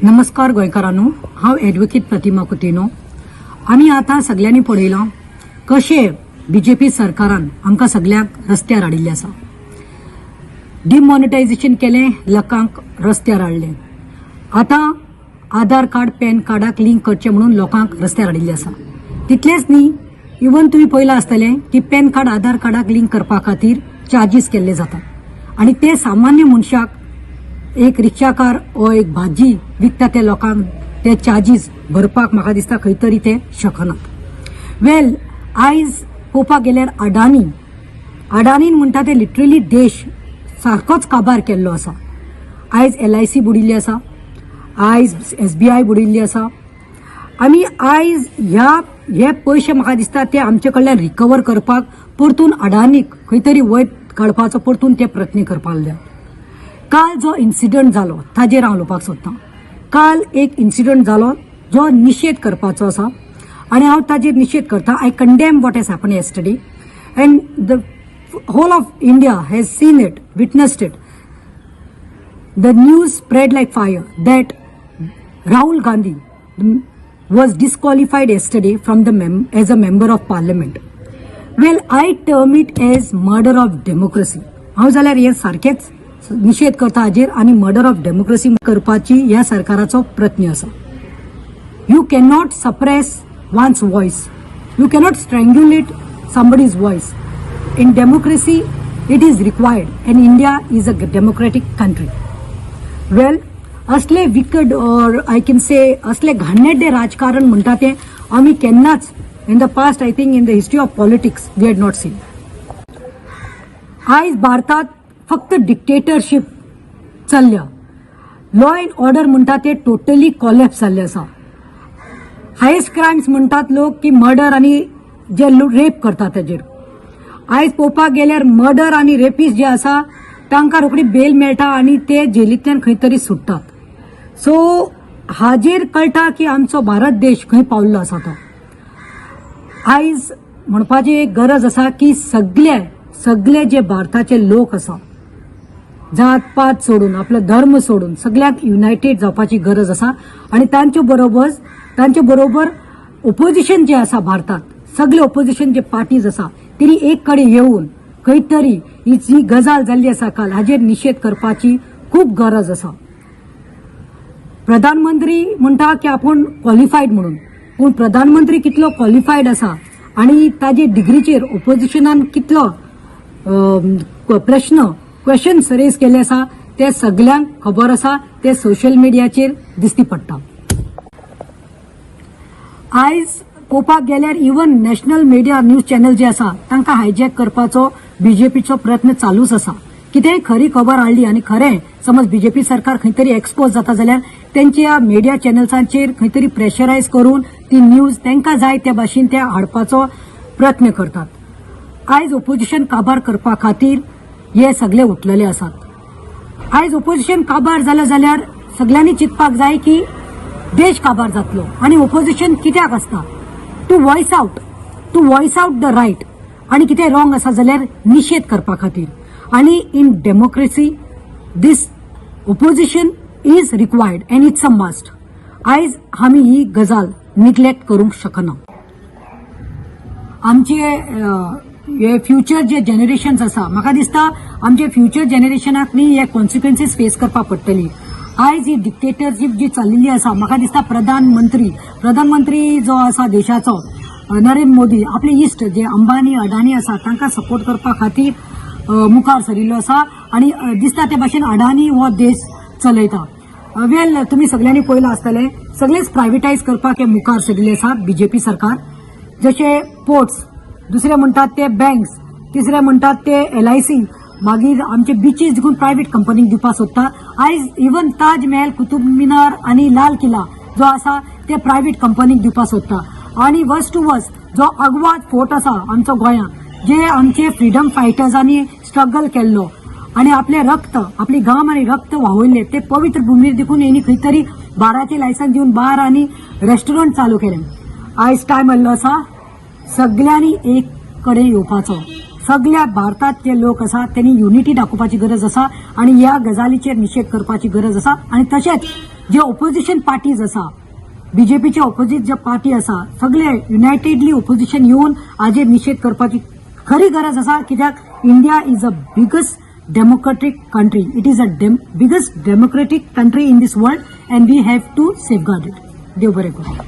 नमस्कार गोंयकारांनो, हांव एडवोकेट प्रतिमा कुतिनो. आमी आतां सगल्यांनी पळयलां कशें बीजेपी सरकारान आमकां सगल्यांक रस्त्यार हाडिल्लें आसा. डिमॉनिटायझेशन केलें, लोकांक रस्त्यार हाडलें. आतां आधार कार्ड पॅन कार्डाक लिंक करचें म्हणून लोकांक रस्त्यार हाडिल्लें आसा. तितलेंच न्ही, इवन तुमी पळयलां आसतलें की पॅन कार्ड आधार कार्डाक लिंक करपा खातीर चार्जीस केल्ले जातात आनी ते सामान्य मनशाक, एक रिक्षाकार ओ एक भाजी विकता त्या लोकांक ते चार्जीस भरपाक म्हाका दिसता खंय तरी ते शकनात. वेल, आयज पळोवपाक गेल्यार अडानी, अडानीन म्हणटा ते लिटरली देश सारकोच काबार केल्लो आसा. आयज एलआयसी बुडिल्ली आसा, आयज एसबीआय बुडिल्ली आसा आनी आयज ह्या हे पयशे म्हाका दिसता ते आमचे कडल्यान रिकवर करपाक परतून अडानीक खंय तरी वयर काडपाचो परतून ते प्रयत्न करपाक लागले. काल जो इन्सिडंट जालो ताजेर हांव उलोवपाक सोदतां. काल एक इन्सिडंट जालो जो निशेध करपाचो आसा आनी हांव ताजेर निशेध करता. I condemn what has happen yesterday and the whole of India has seen it, witnessed it. The news spread like fire that Rahul Gandhi was disqualified yesterday from the as a member of parliament. Well, I term it as murder of democracy. हांव जाल्यार हें सारकेंच निशेध करता हाजेर आनी murder of democracy करपाची ह्या सरकाराचो प्रयत्न आसा. You cannot suppress one's voice. You cannot strangulate somebody's voice. In democracy, it is required, and India is a democratic country. Well, असले wicked or I can say असले घाणेरडे राजकारण म्हणटा ते आमी केन्नाच in the past, I think in the history of politics, we had not seen. आयज भारतात फक्त डिक्टेटरशीप चल्ल्या. लॉ अँड ऑर्डर म्हणटा ते टोटली कॉलॅप्स जाल्ले आसा. हायेस्ट क्रायम्स म्हणटात लोक की मर्डर आनी जे रेप करतात तेजेर. आयज पळोवपाक गेल्यार मर्डर आनी रेपीस जे आसा तांकां रोखडी बेल मेळटा आनी ते जेलींतल्यान खंय तरी सुट्टात. सो हाजेर कळटा की आमचो भारत देश खंय पावल्लो आसा तो. आयज म्हणपाची एक गरज आसा की सगळे सगळे जे भारताचे लोक आसा, जात पात सोडून, आपलो धर्म सोडून सगळ्यांक युनायटेड जावपाची गरज आसा आनी तांचे बरोबर ओपोजिशन जे आसा भारतात, सगळे ओपोजिशन जे पार्टीज आसा तेणी एक कडेन येवन खंय तरी ही जी गजाल जाल्ली आसा काल हाजेर निशेध करपाची खूब गरज आसा. प्रधानमंत्री म्हणटा की आपूण क्वॉलिफायड म्हणून, पूण प्रधानमंत्री कितलो क्वॉलिफायड आसा आनी ताजे डिग्रीचेर ओपोजिशनान कितलो प्रश्न, क्वेश्चन्स रेज केले आसा ते सगल्यांक खबर आसा, ते सोशल मिडियाचेर दिसती पडटा. आयज पळोवपाक गेल्यार even national media news channel जे आसा तांकां हायजॅक करपाचो बीजेपीचो प्रयत्न चालूच आसा. कितेंय खरी खबर हाडली आनी खरें समज बीजेपी सरकार खंय तरी एक्सपोज जाता जाल्यार तेंच्या मिडिया चॅनल्सांचेर खंय तरी प्रेशरायज करून ती न्यूज तांकां जाय त्या भाशेन ते हाडपाचो प्रयत्न करतात. आयज ओपोजिशन काबार करपा खातीर हे सगळे उठलेले आसात. आयज ओपोजिशन काबार जालें जाल्यार सगल्यांनी चिंतपाक जाय की देश काबार जातलो. आनी ओपोजिशन कित्याक आसता? To voice out the right आनी कितें रॉंग आसा जाल्यार निशेध करपा खातीर. आनी in democracy this opposition is required and it's a must. आयज आमी ही गजाल निग्लेक्ट करूंक शकना. आमचे हे फ्युचर जे जनरेशन्स आसा, म्हाका दिसता आमचे फ्युचर जनरेशनाक न्ही हे कॉन्सिक्वेन्सीस फेस करपाक पडटली. आयज ही डिक्टेटरशीप जी चल्लेली आसा, म्हाका दिसता प्रधानमंत्री जो आसा देशाचो नरेंद्र मोदी आपले इश्ट जे अंबानी, अडानी आसा तांकां सपोर्ट करपा खातीर मुखार सरिल्लो आसा आनी दिसता ते भाशेन अडानी हो देश चलयता. वेल, तुमी सगळ्यांनी पळयलां आसतलें, सगळेच प्रायव्हेटायज करपाक हे मुखार सरिल्ले आसा बीजेपी सरकार. जशे पोर्ट्स, दुसरे म्हणटात ते बँक्स, तिसरे म्हणटात ते एलआयसी, मागीर आमचे बिचीस देखून प्रायव्हेट कंपनीक दिवपाक सोदता. आयज इवन ताज महल, कुतुब मिनार आनी लाल किला जो आसा ते प्रायव्हेट कंपनीक दिवपाक सोदता. आनी वर्स टू वर्स जो आग्वाद फोर्ट आसा आमचो गोंयांत, जे आमचे फ्रिडम फायटर्सांनी स्ट्रगल केल्लो आनी आपले रक्त, आपली घाम आनी रक्त व्हांवयल्ले ते पवित्र भुमीर देखून हेणी खंय तरी बाराचे लायसन्स दिवन बार आनी रेस्टॉरंट चालू केले. आयज टायम आयिल्लो आसा सगल्यांनी एक कडेन येवपाचो. सगल्या भारतात जे लोक आसा तेणी युनिटी दाखोवपाची गरज आसा आनी ह्या गजालीचेर निशेध करपाची गरज आसा. आनी तशेंच जे ओपोजिशन पार्टीज आसा, बीजेपीचे ऑपोजिट जे पार्टी आसा, सगळे युनायटेडली ओपोजिशन येवन हाजेर निशेध करपाची खरी गरज आसा, कित्याक India is a biggest democratic country. It is a biggest democratic country in this world and we have to safeguard it. देव बरें करूं.